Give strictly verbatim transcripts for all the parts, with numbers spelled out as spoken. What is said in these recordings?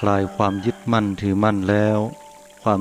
คลายความยึดมั่นถือมั่นแล้ว ความ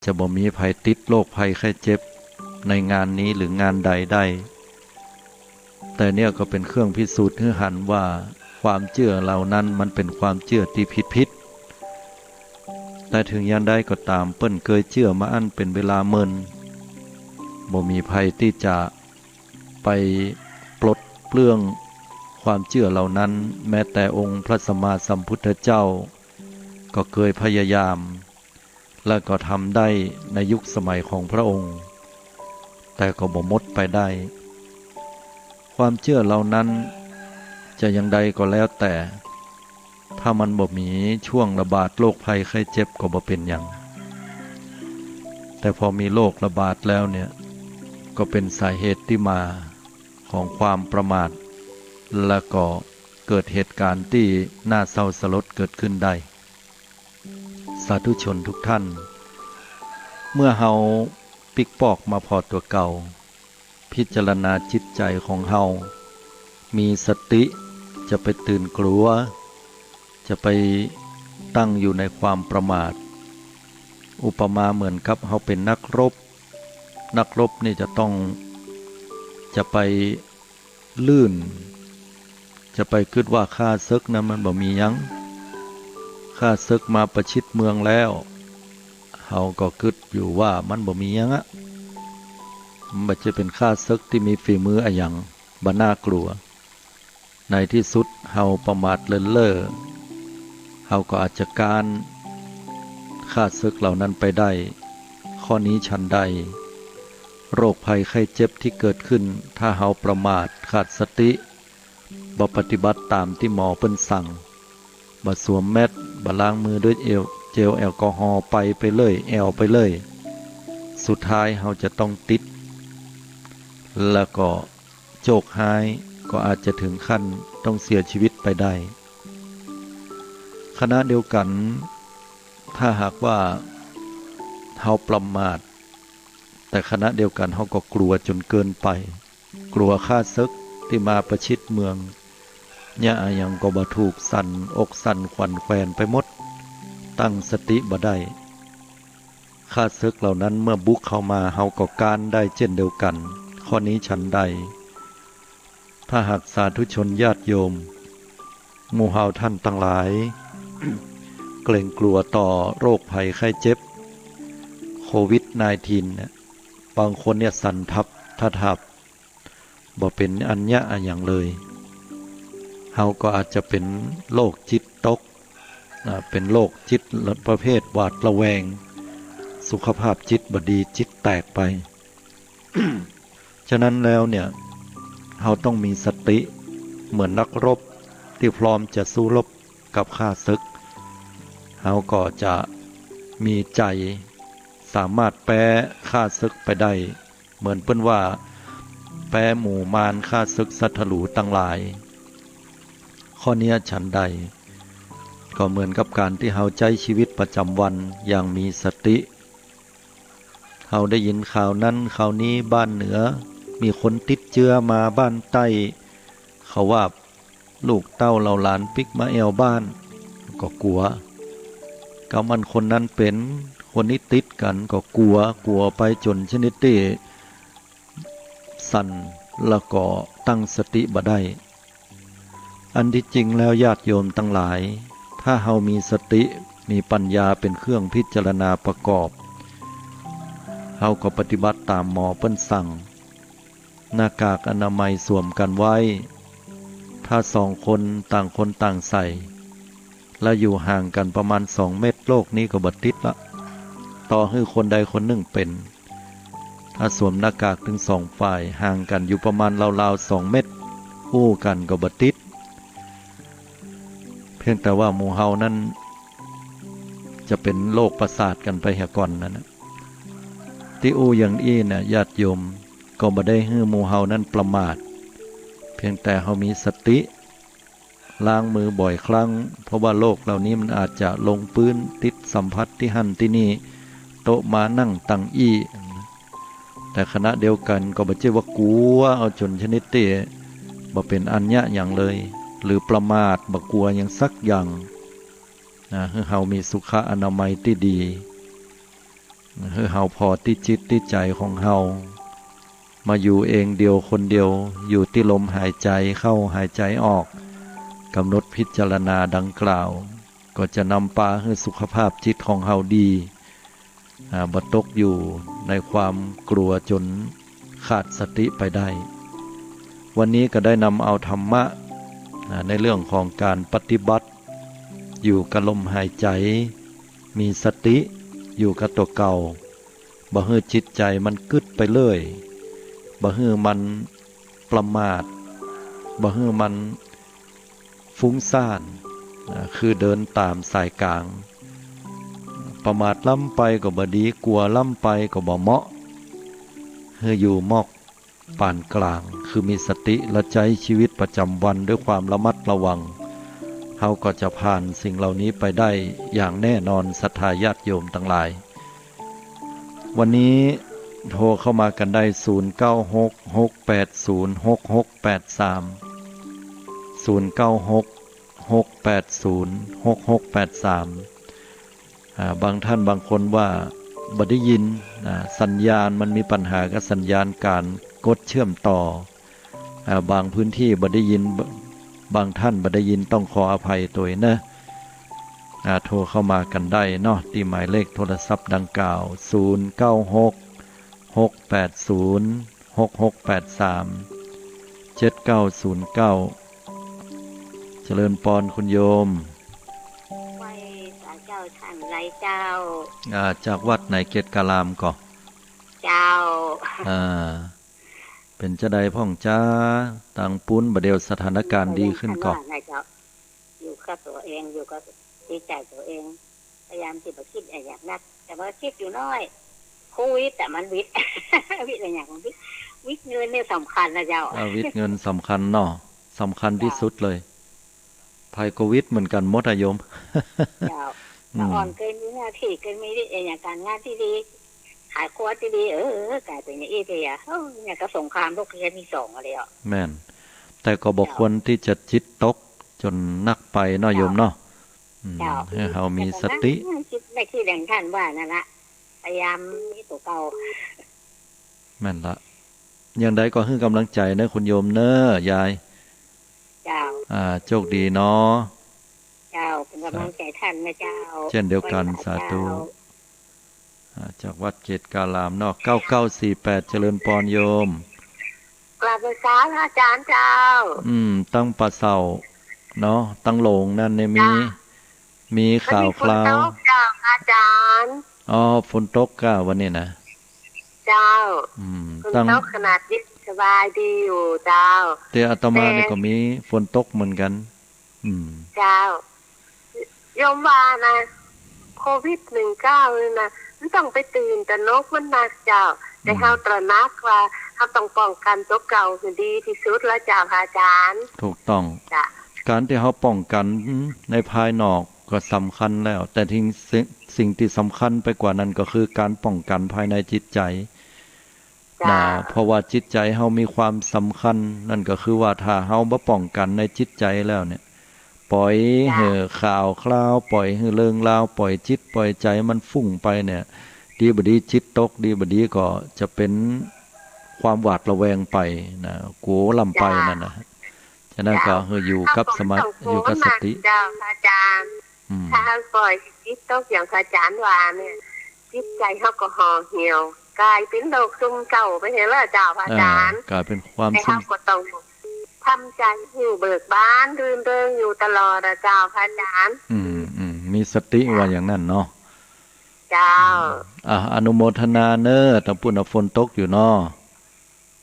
จะบ่มีใผติดโรคภัยไข้เจ็บในงานนี้หรืองานใดได้ แต่เนี่ยก็เป๋นเครื่องพิสูจน์หื้อหันว่าความเจื้อเหล่านั้นมันเป๋นความเจื้อตี้ผิดๆ แต่เถิงอย่างใดก็ต๋าม เปิ้นเกยเจื้อมาอั้นเป๋นเวลาเมิน บ่มีใผตี้จะไปปลดเปลื้องความเจื้อเหล่านั้น แม้แต่องค์พระสัมมาสัมพุทธเจ้าก็เกยพยายาม และก็ทำได้ในยุคสมัยของพระองค์ แต่ก็บ่หมดไปได้ ความเจื้อเหล่านั้นจะอย่างใดก็แล้วแต่ ถ้ามันบ่มีช่วงระบาดโรคภัยไข้เจ็บก็บ่เป๋นหยัง แต่พอมีโรคระบาดแล้วเนี่ย ก็เป๋นสาเหตุตี้มาของความประมาท และก็เกิดเหตุการณ์ตี้น่าเศร้าสลดเกิดขึ้นได้ สาธุชนทุกท่าน เมื่อเฮาปิ๊กปอกมาผ่อตั๋วเก่า พิจารณาจิตใจ๋ของเฮา มีสติ จะไปตื่นกลัว จะไปตั้งอยู่ในความประมาท อุปมาเหมือนกับเฮาเป๋นนักรบ นักรบนี่จะต้อง จะไป ลื่น จะไปกึ๊ดว่าข้าศึกนั้นมันบ่มีหยัง ข้าศึกมาประชิดเมืองแล้ว เฮาก็กึ๊ดอยู่ว่ามันบ่มีหยังอะ มันบ่ใจ้เป๋นข้าศึกตี้มีฝีมืออะหยัง บ่น่ากลัว ในตี้สุดเฮาประมาทเลินเล่อ เฮาก็อาจจะก๊านข้าศึกเหล่านั้นไปได้ ข้อนี้ฉันใด โรคภัยไข้เจ็บตี้เกิดขึ้น ถ้าเฮาประมาทขาดสติ บ่ปฏิบัติต๋ามตี้หมอเปิ้นสั่ง บ่สวมแมสก์ บ่ล้างมือด้วยเจล เจลแอลกอฮอล์ ไปไปเลย แอ่วไปเลย สุดท้ายเฮาจะต้องติด แล้วก็โชคฮ้ายก็อาจจะเถิงขั้นต้องเสียชีวิตไปได้ ขณะเดียวกั๋น ถ้าหากว่าเฮาประมาท แต่ขณะเดียวกั๋นเฮาก็กลัวจ๋นเกินไป กลัวข้าศึกตี้มาประชิดเมือง เยียะอะหยังก็บ่ถูก สั่นอกสั่นขวัญแขวนไปหมด ตั้งสติบ่ได้ ข้าศึกเหล่านั้นเมื่อบุกเข้ามา เฮาก็ก๊านได้เจ้นเดียวกั๋น ข้อนี้ฉันใด ถ้าหากสาธุชนญาติโยม หมู่เฮาต้านตังหลาย เกรงกลัวต่อโรคภัยไข้เจ็บ โควิดสิบเก้า เนี่ย บางคนเนี่ยสั่นทับทะทับ บ่เป๋นอันเยียะอะหยังเลย เฮาก็อาจจะเป๋นโรคจิตตก อ่า เป๋นโรคจิตประเภทหวาดระแวง สุขภาพจิตบ่ดี จิตแตกไป ฉะนั้นแล้วเนี่ย เฮาต้องมีสติเหมือนนักรบตี้พร้อมจะสู้รบกับข้าศึก เฮาก็จะมีใจ๋สามารถแป๊ข้าศึกไปได้ เหมือนเปิ้นว่า แป๊หมู่มารข้าศึกศัตรูตังหลาย ข้อเนี้ยฉันใด ก็เหมือนกับก๋านตี้เฮาใจ๊ชีวิตประจ๋ำวันอย่างมีสติ เฮาได้ยินข่าวนั้นข่าวนี้ บ้านเหนือมีคนติดเจื้อมา บ้านใต้เขาว่าลูกเต้าเหล่าหลานปิ๊กมาแอ่วบ้าน ก็กั๋ว กำอันคนนั้นเป๋น คนนี้ติดกั๋นก็กั๋ว กั๋วไปจ๋นชนิดตี้สั่น แล้วก็ตั้งสติบ่ได้ อันตี้จริงแล้วญาติโยมตังหลาย ถ้าเฮามีสติ มีปัญญาเป๋นเครื่องพิจารณาประกอบ เฮาก็ปฏิบัติต๋ามหมอเปิ้นสั่ง หน้ากากอนามัยสวมกั๋นไว้ ถ้าสองคนต่างคนต่างใส่ และอยู่ห่างกั๋นประมาณสองเมตร โรคนี้ก็บ่ติดละ ต่อหื้อคนใดคนนึ่งเป๋น ถ้าสวมหน้ากากตึงสองฝ่าย ห่างกั๋นอยู่ประมาณราวๆ สองเมตร อู้กั๋นก็บ่ติด เพียงแต่ว่าหมู่เฮานั้นจะเป๋นโรคประสาทกั๋นไปเหียก่อนนั่นนะ ตี้อู้อย่างอี้น่ะ ญาติโยม ก็บ่ได้หื้อหมู่เฮานั้นประมาท เพียงแต่เฮามีสติ ล้างมือบ่อยครั้ง เพราะว่าโรคเหล่านี้มันอาจจะลงปื๊น ติดสัมผัสตี้หั้นตี้นี่ โต๊ะม้านั่งตังอี้ แต่ขณะเดียวกั๋นก็บ่ใจ้ว่ากั๋วเอาจ๋นชนิดตี้บ่เป๋นอันเยียะหยังเลย หรือประมาทบ่กั๋วหยังสักอย่าง นะ หื้อเฮามีสุขอนามัยตี้ดี หื้อเฮาผ่อตี้จิตตี้ใจ๋ของเฮา มาอยู่เองเดียวคนเดียว อยู่ตี้ลมหายใจ๋เข้าหายใจ๋ออก ก๋ำหนดพิจารณาดังกล่าว ก็จะนำปาหื้อสุขภาพจิตของเฮาดี อ่า บ่ตกอยู่ในความกลัวจ๋นขาดสติไปได้ วันนี้ก็ได้นำเอาธรรมะ อ่า ในเรื่องของก๋านปฏิบัติ อยู่กับลมหายใจ๋ มีสติอยู่กับตั๋วเก่า บ่หื้อจิตใจ๋มันกึ๊ดไปเรื่อย บ่หื้อมันประมาท บ่หื้อมัน ฟุ้งซ่าน อ่า คือเดินต๋ามสายก๋าง ประมาทล้ำไปก็บ่ดี กลัวล้ำไปก็บ่เหมาะ หื้ออยู่มอกปานก๋าง คือมีสติ และใจ๊ชีวิตประจ๋ำวันด้วยความระมัดระวัง เฮาก็จะผ่านสิ่งเหล่านี้ไปได้อย่างแน่นอน ศรัทธาญาติโยมตังหลาย วันนี้โทรเข้ามากั๋นได้ ศูนย์เก้าหก หกแปดศูนย์ หกหกแปดสาม ศูนย์เก้าหก หกแปดศูนย์ หกหกแปดสาม อ่า บางท่านบางคนว่าบ่ได้ยิน อ่า สัญญาณ มันมีปัญหากับสัญญาณก๋านกดเชื่อมต่อ อ่า บางพื้นที่บ่ได้ยิน บ- บางท่านบ่ได้ยิน ต้องขออภัยตวยเนาะ อ่า โทรเข้ามากั๋นได้เนาะ ตี้หมายเลขโทรศัพท์ดังกล่าว ศูนย์เก้าหก หกแปดศูนย์ หกหกแปดสาม เจ็ดเก้าศูนย์เก้า เจริญปอนคุณโยม ไหว้สาเจ้าต้านหลายเจ้า อ่า จากวัดไหน เกตการามก่อ เจ้า อ่า เป๋นจาใดพ่องจ๊ะ ตางปู๊นบ่าเดี่ยวสถานการณ์ดีขึ้นก่อ เจ้า อยู่กับตั๋วเอง อยู่กับจิตใจ๋ตั๋วเอง พยายามตี้บ่กึ๊ดอะหยังนัก แต่ว่าบ่กึ๊ดอยู่น้อย โควิดอะมันวิด วิดอะหยัง วิด วิดเงินเนี่ยสำคัญนะเจ้า อ่า วิดเงินสำคัญเนาะ สำคัญตี้สุดเลย เจ้า ไผก็วิดเหมือนกั๋นหมดอะโยม เจ้า อืม เมื่อก่อนเกยมีหน้าตี้ เกยมีอะหยังก๋านงานตี้ดี ขายครัวตี้ดี เออ ก๋ายเป๋นอย่างอี้ไปอะ เอ้า เนี่ยก็สงครามโลกครั้งตี้สองอะเลยอะ แม่น แต่ก็บ่ เจ้า ควรตี้จะจิตตกจ๋นนักไปเนาะ เจ้า โยมเนาะ อืม เจ้า หื้อเฮามีสติ แต่ก็นั่งกึ๊ดในตี้แหล่งต้านว่านั่นละ พยายามมีตั๋วเก่า แม่นละ อย่างใดก็หื้อก๋ำลังใจ๋เนาะคุณโยมเนาะ ยาย เจ้า อ่า โชคดีเนาะ เจ้า เป๋นก๋ำลังใจ๋ต้านนะเจ้า เจ้นเดียวกั๋น ไหว้สา สาธุ เจ้า อ่า จากวัดเกตการามเนาะ เก้าเก้าสี่แปด เจริญปอนโยม กราบนมัสก๋านอาจ๋ารย์เจ้า อืม ตังป่าเศร้าเนาะ ตังโหลงนั่นเนี่ยมี เจ้า มีข่าวคราว มันมีฝนตกเจ้าอาจ๋ารย์ อ๋อ ฝนตกก้าวันนี้นะ เจ้า อืม ฝน ตัง ตกขนาดเย็นสบายดีอยู่เจ้า แต่อาตมานี่ แต่ ก็มีฝนตกเหมือนกั๋น อืม เจ้า โยมว่านะ โควิดสิบเก้า นี่นะ มันต้องไปตื่นตระหนกมันนักเจ้า แต่ อืม เฮาตระหนักว่าเฮาต้องป้องกั๋นตั๋วเก่าหื้อดีตี้สุดแล้วเจ้าค่ะอาจ๋ารย์ ถูกต้อง เจ้า ก๋านตี้เฮาป้องกั๋นในภายนอกก็สำคัญแล้ว แต่สิ่ง สิ่งตี้สำคัญไปกว่านั้นก็คือก๋านป้องกั๋นภายในจิตใจ๋ เจ้า นะ เพราะว่าจิตใจ๋เฮามีความสำคัญ นั่นก็คือว่าถ้าเฮาบ่ป้องกั๋นในจิตใจ๋แล้วเนี่ย ปล่อย เจ้า หื้อข่าวคราว ปล่อยหื้อเรื่องราว ปล่อยจิตปล่อยใจ๋มันฟุ้งไปเนี่ย ดีบ่ดีจิตตก ดีบ่ดีก็จะเป๋นความหวาดระแวงไปนะ กั๋วล้ำไป เจ้า นั่นนะ ฉะนั้นก็ เจ้า หื้ออยู่กับสมาธิ เฮาก็บ่ต้องกั๋ว อยู่กับสติ เจ้าค่ะอาจ๋ารย์ อืม ถ้าเฮาปล่อยจิตตกอย่างพระอาจ๋ารย์ว่าเนี่ย จิตใจ๋เฮาก็ห่อเหี่ยว ก๋ายเป๋นโรคซึมเศร้าไปเหียแล้วเจ้าพระอาจ๋ารย์ อ่า ก๋ายเป๋นความ แต่ ซุ่ม เฮาก็ต้องทำใจ๋หื้อเบิกบานรื่นเริงอยู่ตลอดอะเจ้าพระอาจ๋ารย์ อืม อืม มีสติ เจ้า ว่าอย่างนั้นเนาะ เจ้า อ่ะ อนุโมทนาเน้อ ตางปู๊นน่ะฝนตกอยู่เนาะ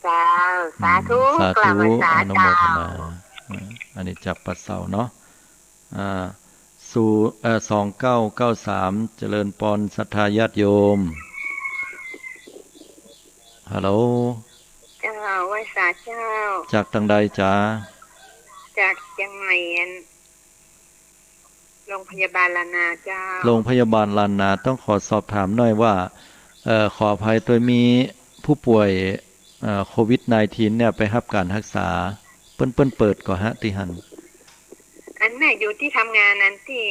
เจ้า สาธุ อืม สาธุ กราบไหว้สา อนุโมทนา เจ้า อ่า อันนี้จากป่าเศร้าเนาะ อ่า ศูนย์ เอ่อ สองเก้าเก้าสาม เจริญปอนศรัทธาญาติโยม ฮัลโหล เจ้า ไหว้สาเจ้า จากตางใดจ๊ะ จากเจียงใหม่ อัน โรงพยาบาลล้านนาเจ้า โรงพยาบาลล้านนา ต้องขอสอบถามหน่อยว่า เอ่อ ขออภัยตวย มีผู้ป่วย เอ่อ โควิดสิบเก้า เนี่ย ไปฮับก๋านฮักษา เปิ้น เปิ้นเปิดก่อฮะ ตี้หั้น อันแม่อยู่ตี้ทำงานอันตี้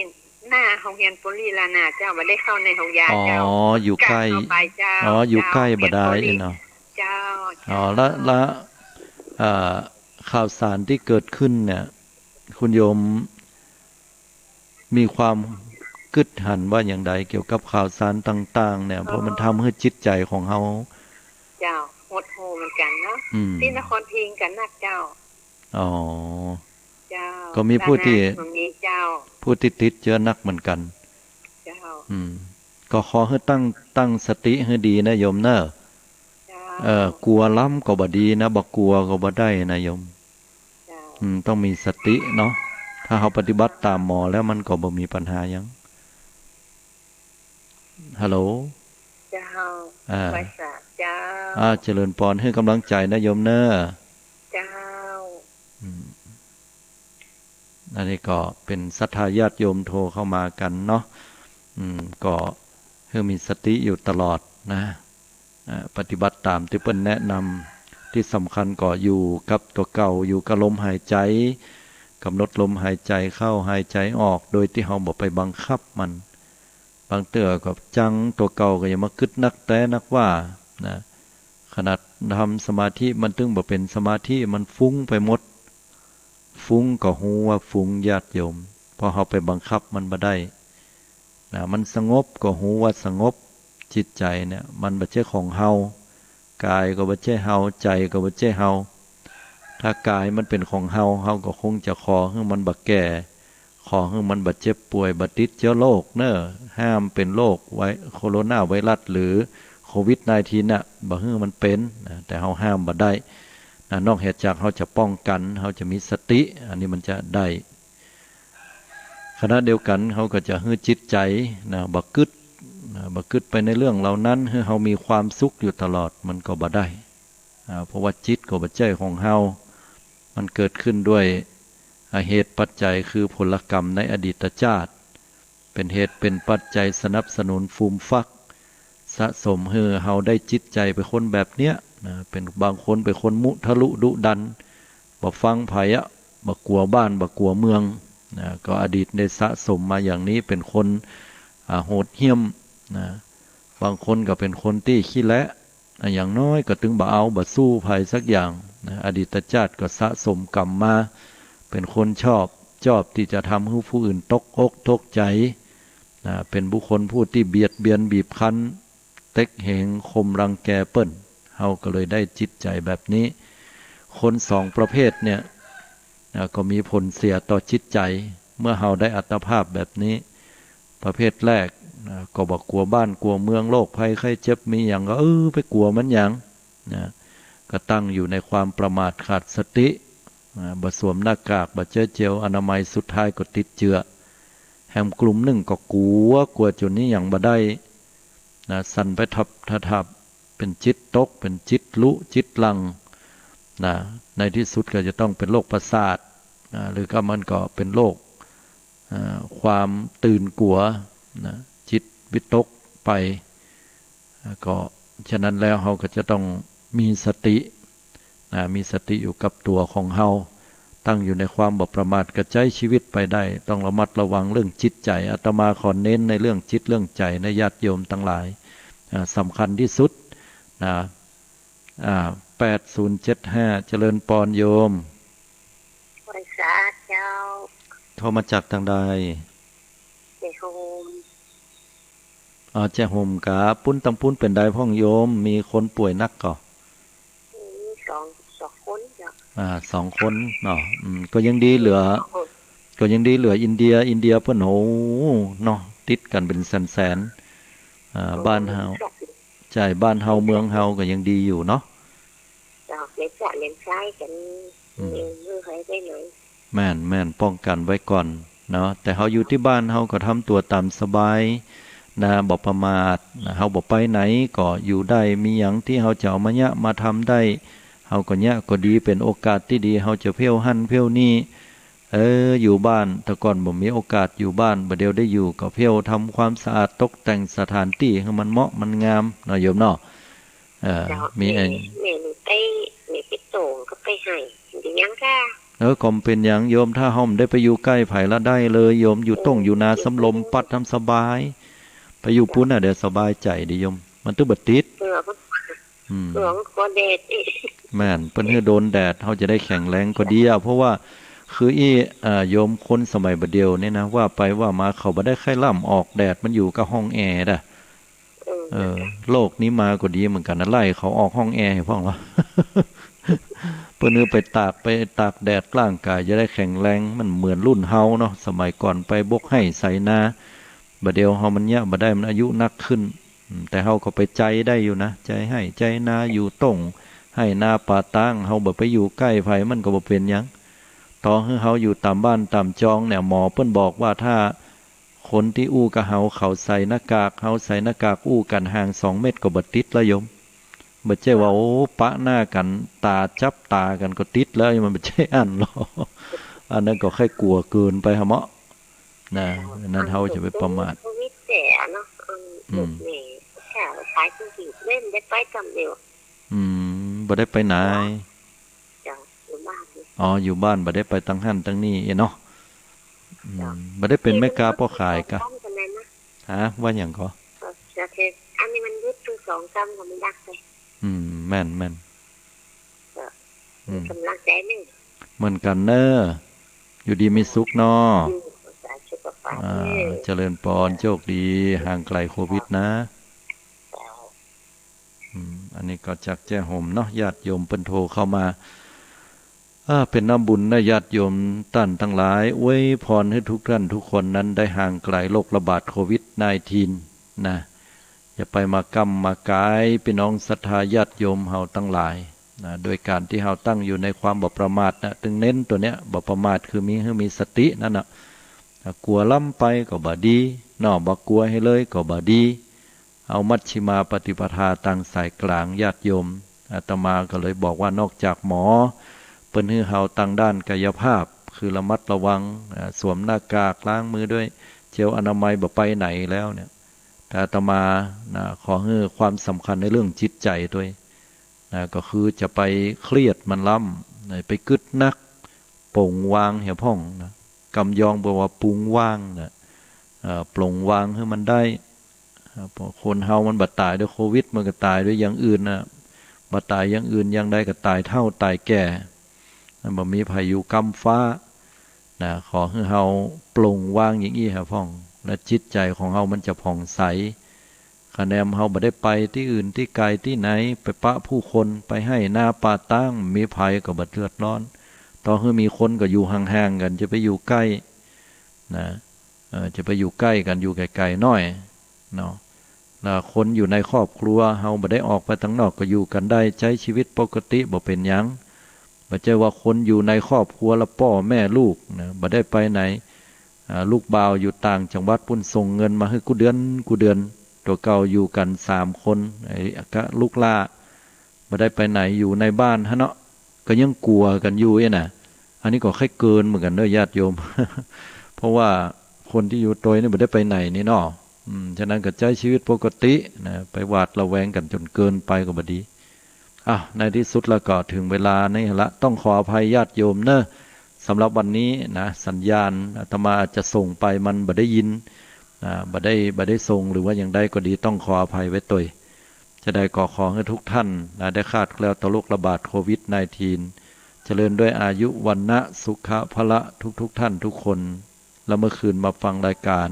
หน้าโฮงเฮียนปุริแล้วนะเจ้า บ่ได้เข้าในโฮงยาเจ้า อ๋อ อยู่ใก้ ก้าวเข้าไปเจ้า อ๋อ อยู่ใก้ เจ้า บ่ได้ โฮงเฮียนปุริ เนาะ เจ้า อ๋อ เจ้า ละ ละ เอ่อ ข่าวสารตี้เกิดขึ้นเนี่ย คุณโยมมีความกึ๊ดหันว่าอย่างใดเกี่ยวกับข่าวสารต่างๆ เนี่ย เพราะมันทำหื้อจิตใจ๋ของเฮา เจ้า หดหู่เหมือนกั๋นเนาะ อืม ตี้นครพิงค์กั๋นนักเจ้า อ๋อ เจ้า ก็มีผู้ตี้ ด้านหน้ามันมีเจ้า ผู้ตี้ติดเจื๊อนักเหมือนกั๋น เจ้า อืม ก็ขอหื้อตั้ง ตั้งสติหื้อดีนะโยมเน่อ เจ้า เอ่อ กั๋วล้ำก็บ่ดีนะ บ่กั๋วก็บ่ได้นะโยม เจ้า อืม ต้องมีสติเนาะ ถ้าเฮาปฏิบัติต๋ามหมอแล้วมันก็บ่มีปัญหาหยัง ฮัลโหล เจ้า อ่า ไหว้สาเจ้า อ่า เจริญปอน หื้อกำลังใจ๋นะโยมเน่อ เจ้า อืม อันนี้ก็เป๋นศรัทธาญาติโยมโทรเข้ามากั๋นเนาะ อืม ก็หื้อมีสติอยู่ตลอดนะ อ่า ปฏิบัติต๋ามตี้เปิ้นแนะนำ ตี้สำคัญก็อยู่กับตั๋วเก่า อยู่กับลมหายใจ๋ กำหนดลมหายใจ๋เข้าหายใจ๋ออก โดยตี้เฮาบ่ไปบังคับมัน บางเตื้อก็จังตั๋วเก่าก็อย่ามากึ๊ดนักแต๊นักว่านะ ขนาดทำสมาธิมันตึงบ่เป๋นสมาธิ มันฟุ้งไปหมด ฟุ้งก็ฮู้ว่าฟุ้งญาติโยม เพราะเฮาไปบังคับมันบ่ได้นะ มันสงบก็ฮู้ว่าสงบ จิตใจ๋เนี่ยมันบ่ใจ้ของเฮา ก๋ายก็บ่ใจ้เฮา ใจ๋ก็บ่ใจ้เฮา ถ้าก๋ายมันเป๋นของเฮา เฮาก็คงจะขอหื้อมันบ่แก่ ขอหื้อมันบ่เจ็บป่วย บ่ติดเจื๊อโรคเน่อ ห้ามเป๋นโรคไว โคโรนาไวรัสหรือโควิดไนน์ทีน น่ะ บ่หื้อมันเป๋นนะ แต่เฮาห้ามบ่ได้นะ นอกเหตุจากเฮาจะป้องกั๋น เฮาจะมีสติ อันนี้มันจะได้ ขณะเดียวกั๋นเฮาก็จะหื้อจิตใจ๋นะ บ่กึ๊ดนะ บ่กึ๊ดไปในเรื่องเหล่านั้น หื้อเฮามีความสุขอยู่ตลอด มันก็บ่ได้ อ่า เพราะว่าจิตก็บ่ใจ้ของเฮา มันเกิดขึ้นด้วย อ่า เหตุปัจจัยคือผลกรรมในอดีตชาติ เป๋นเหตุเป๋นปัจจัยสนับสนุนฟูมฟัก สะสมหื้อเฮาได้จิตใจ๋เป๋นคนแบบเนี้ยนะ เป๋นบางคนเป๋นคนมุทะลุดุดัน บ่ฟังใผอะ บ่กั๋วบ้าน บ่กั๋วเมืองนะ ก็อดีตได้สะสมมาอย่างนี้ เป๋นคน อ่า โหดเหี้ยมนะ บางคนก็เป๋นคนตี้ขี้และ อ่ะ อย่างน้อยก็ตึงบ่เอา บ่สู้ใผสักอย่างนะ อดีตชาติก็สะสมกรรมมา เป๋นคนชอบ ชอบตี้จะทำหื้อผู้อื่นตกอกตกใจ๋นะ เป๋นบุคคลผู้ตี้เบียดเบียนบีบคั้น เต็กเหงข่มรังแกเปิ้น เฮาก็เลยได้จิตใจ๋แบบนี้ คนสองประเภทเนี่ยนะ ก็มีผลเสียต่อจิตใจ๋ เมื่อเฮาได้อัตภาพแบบนี้ ประเภทแรกนะ ก็บ่กั๋วบ้านกั๋วเมือง โรคภัยไข้เจ็บมีหยังก็ เออ ไปกั๋วมันหยังนะ ก็ตั้งอยู่ในความประมาทขาดสตินะ บ่สวมหน้ากาก บ่เจื๊อเจลอนามัย สุดท้ายก็ติดเจื้อ แหมกลุ่มนึ่งก็กั๋ว กั๋วจ๋นนี้หยังบ่ได้นะ สั่นไปทับทะทับ เป๋นจิตตก เป๋นจิตลุ จิตหลั่งนะ ในตี้สุดก็จะต้องเป๋นโรคประสาทนะ หรือก็มันก็เป๋นโรค อ่า ความตื่นกั๋วนะ จิตวิตกไป แล้วก็ฉะนั้นแล้วเฮาก็จะต้องมีสตินะ มีสติอยู่กับตั๋วของเฮา ตั้งอยู่ในความบ่ประมาท ก็ใจ๊ชีวิตไปได้ ต้องระมัดระวังเรื่องจิตใจ๋ อาตมาขอเน้นในเรื่องจิตเรื่องใจ๋นะ ญาติโยมตังหลาย อ่า สำคัญตี้สุดนะ อ่า แปดศูนย์เจ็ดห้า เจริญปอนโยม ไหว้สาเจ้า โทรมาจากตางใด แจ้ห่ม อ๋อ แจ้ห่มกา ปุ้นตังปุ้นเป๋นใดพ่องโยม มีคนป่วยนักก่อ มีสอง สองคนเจ้า อ่า สองคนเนาะ อืม ก็ยังดีเหลือ สองคน ก็ยังดีเหลืออินเดีย อินเดียเปิ้นโหเนาะ ติดกั๋นเป๋นแสนๆ อ่า บ้านเฮา ใจ้ บ้านเฮาเมืองเฮาก็ยังดีอยู่เนาะ เจ้า เลี้ยงจ๊ะเลี้ยงจ๊ายกั๋น อืม เลี้ยงหื้อใค่ได้เลย แม่น แม่น ป้องกั๋นไว้ก่อนเนาะ แต่เฮาอยู่ตี้บ้านเฮาก็ทำตั๋วต๋ามสบายนะ บ่ประมาทนะ เฮาบ่ไปไหนก็อยู่ได้ มีหยังตี้เฮาจะเอามาเยียะมาทำได้ เฮาก็เยียะก็ดี เป๋นโอกาสตี้ดี เฮาจะเที่ยวหั้นเที่ยวนี่ เออ อยู่บ้าน แต่ก่อนบ่มีโอกาสอยู่บ้าน บ่าเดี่ยวได้อยู่ก็เที่ยวทำความสะอาดตกแต่งสถานตี้หื้อมันเหมาะมันงามเนาะโยมเนาะ เออ เจ้า มีเอง แม่ แม่หนูไป แม่ไปโต่งก็ไปให้ ดียังก้า เออ ก็บ่เป๋นหยังโยม ถ้าเฮาบ่ได้ไปอยู่ใก้ใผละได้เลยโยม อยู่ต้งอยู่นาสำลมปั๊ดทำสบาย ไปอยู่ปู๊นน่ะเดี๋ยวสบายใจ๋ดีโยม มันตึงบ่ติด เออ อืม เออ มันกั๋วแดดอีก แม่น เปิ้นหื้อโดนแดด เฮาจะได้แข็งแรงก็ดีอะ เพราะว่าคืออี้ อ่า โยม คนสมัยบ่าเดี่ยวนี้นะ ว่าไปว่ามาเขาบ่ได้ใค่ล่ำออกแดด มันอยู่ก้าห้องแอร์ดะ เออ เออ โลกนี้มาก็ดีเหมือนกั๋นนะ ไล่เขาออกห้องแอร์หื้อพ่องวะ เปิ้นหื้อไปตาก ไปตากแดด ร่างก๋ายจะได้แข็งแรง มันเหมือนรุ่นเฮาเนาะ สมัยก่อนไปบกไฮ่ไถนา บ่าเดี่ยวเฮามันเยียะบ่ได้ มันอายุนักขึ้น อืม แต่เฮาก็ไปใจ๊ได้อยู่นะ ใจ๊ไฮ่ใจ๊นา อยู่ต้งไฮ่นาป่าตาง เฮาบ่ไปอยู่ใก้ใผมันก็บ่เป๋นหยัง ต่อหื้อเฮาอยู่ต๋ามบ้านต๋ามจองเนี่ย หมอเปิ้นบอกว่าถ้าคนตี้อู้กับเฮาเขาใส่หน้ากาก เฮาใส่หน้ากาก อู้กั๋นห่างสองเมตรก็บ่ติดละโยม บ่ใจ้ว่า โอ้ ปะหน้ากั๋น ต๋าจับต๋ากั๋นก็ติดแล้ว มันบ่ใจ้อั้นหรอก อันนั้นก็ใค่กั๋วเกินไปหะเมาะ นะ อันนั้นเฮาจะไปประมาท โควิดแต่เนาะ เออ อืม ลูกแม่ ถ้าไปจังซี้ แม่บ่ได้ไปกำเดียว อืม บ่ได้ไปไหน เจ้า อยู่บ้าน อ๋อ อยู่บ้าน บ่ได้ไปตังหั้นตังนี่เนาะ อืม เจ้า บ่ได้เป๋นแม่ก๊าป้อขายกะ สองกำกันเลยนะ ฮะ ว่าหยังก่อ เออ อันนี้มันหยุดตึงสองกำก็มันดักไป อืม แม่น แม่น เจ้า อืม มีก๋ำลังใจ๋นึ่ง เหมือนกั๋นเน่อ อยู่ดีมีสุขเนาะ อืม สาธุ อ่า เจริญปอน โชคดี ห่างไก๋โควิดนะ อืม อันนี้ก็จากแจ้ห่มเนาะ ญาติโยมเปิ้นโทรเข้ามา อ่า เป๋นน้ำบุญนะ ญาติโยมต้านตังหลาย อวยพรหื้อทุกต้านทุกคนนั้นได้ห่างไก๋โรคระบาดโควิดไนน์ทีนนะ อย่าไปมาก้ำมากายปี้น้องศรัทธาญาติโยมเฮาตังหลายนะ โดยก๋านตี้เฮาตั้งอยู่ในความบ่ประมาทนะ ตึงเน้นตั๋วเนี้ย บ่ประมาทคือมีหื้อมีสตินั่นน่ะ กั๋วล้ำไปก็บ่ดีเนาะ บ่กั๋วหื้อเลยก็บ่ดี เอามัชฌิมาปฏิปทาตางสายก๋างญาติโยม อาตมาก็เลยบอกว่านอกจากหมอเปิ้นหื้อเฮาตางด้านกายภาพ คือระมัดระวัง อ่า สวมหน้ากาก ล้างมือด้วยเจลอนามัย บ่ไปไหนแล้วเนี่ย แต่อาตมานะ ขอหื้อความสำคัญในเรื่องจิตใจ๋ตวยนะ ก็คือจะไปเครียดมันล้ำนะ ไปกึ๊ดนัก ปลงวางเหียพ่องนะ กำยองบอกว่าปลงวางนะ เอ่อ ปลงวางหื้อมันได้ อ่า เพราะคนเฮามันบ่ต๋ายด้วยโควิด มันก็ต๋ายด้วยอย่างอื่นนะ บ่ต๋ายอย่างอื่นอย่างใดก็ต๋ายเฒ่าต๋ายแก่ มันบ่มีใผอยู่กำฟ้านะ ขอหื้อเฮาปลงวางอย่างอี้เหียพ่อง และจิตใจ๋ของเฮามันจะผ่องใส คะแนนเฮาบ่ได้ไปตี้อื่นตี้ไก๋ตี้ไหน ไปปะผู้คน ไปไฮ่นาป่าตาง มีใผก็บ่เดือดร้อน ต่อหื้อมีคนก็อยู่ห่างๆ กั๋น จะไปอยู่ใก้นะ เอ่อ จะไปอยู่ใก้กั๋น อยู่ไก๋ๆ หน้อยเนาะ แล้วคนอยู่ในครอบครัว เฮาบ่ได้ออกไปตังนอกก็อยู่กั๋นได้ ใจ๊ชีวิตปกติบ่เป๋นหยัง บ่ใจ้ว่าคนอยู่ในครอบครัวละป้อแม่ลูกนะ บ่ได้ไปไหน อ่า ลูกบ่าวอยู่ต่างจังหวัดปู๊นส่งเงินมาหื้อกู้เดือนกู้เดือน ตั๋วเก่าอยู่กั๋นสามคน ไอ้กะลูกหล้า บ่ได้ไปไหน อยู่ในบ้านหั้นเนาะ ก็ยังกั๋วกั๋นอยู่อี้นะ อันนี้ก็ใค่เกินเหมือนกั๋นเน่อญาติโยม เพราะว่าคนตี้อยู่ตวยนี่บ่ได้ไปไหนนี่เนาะ อืม ฉะนั้นก็ใจ๊ชีวิตปกตินะ ไปหวาดระแวงกั๋นจ๋นเกินไปก็บ่ดี อ้าว ในตี้สุดแล้วก็เถิงเวลานี้ละ ต้องขออภัยญาติโยมเน่อ สำหรับวันนี้นะ สัญญาณอาตมาอาจจะส่งไปมันบ่ได้ยินนะ บ่ได้ บ่ได้ส่ง หรือว่าอย่างใดก็ดี ต้องขออภัยไว้ตวย จะใดก็ขอหื้อทุกต้านนะ ได้คลาดแคล้วต่อโรคระบาดโควิดไนน์ทีน เจริญด้วยอายุ วรรณะ สุขะ พละ ทุกๆ ต้านทุกคน แล้วเมื่อคืนมาฟังรายการ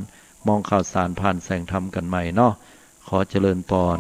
มองข่าวสารผ่านแสงธรรมกั๋นใหม่เนาะ ขอเจริญปอน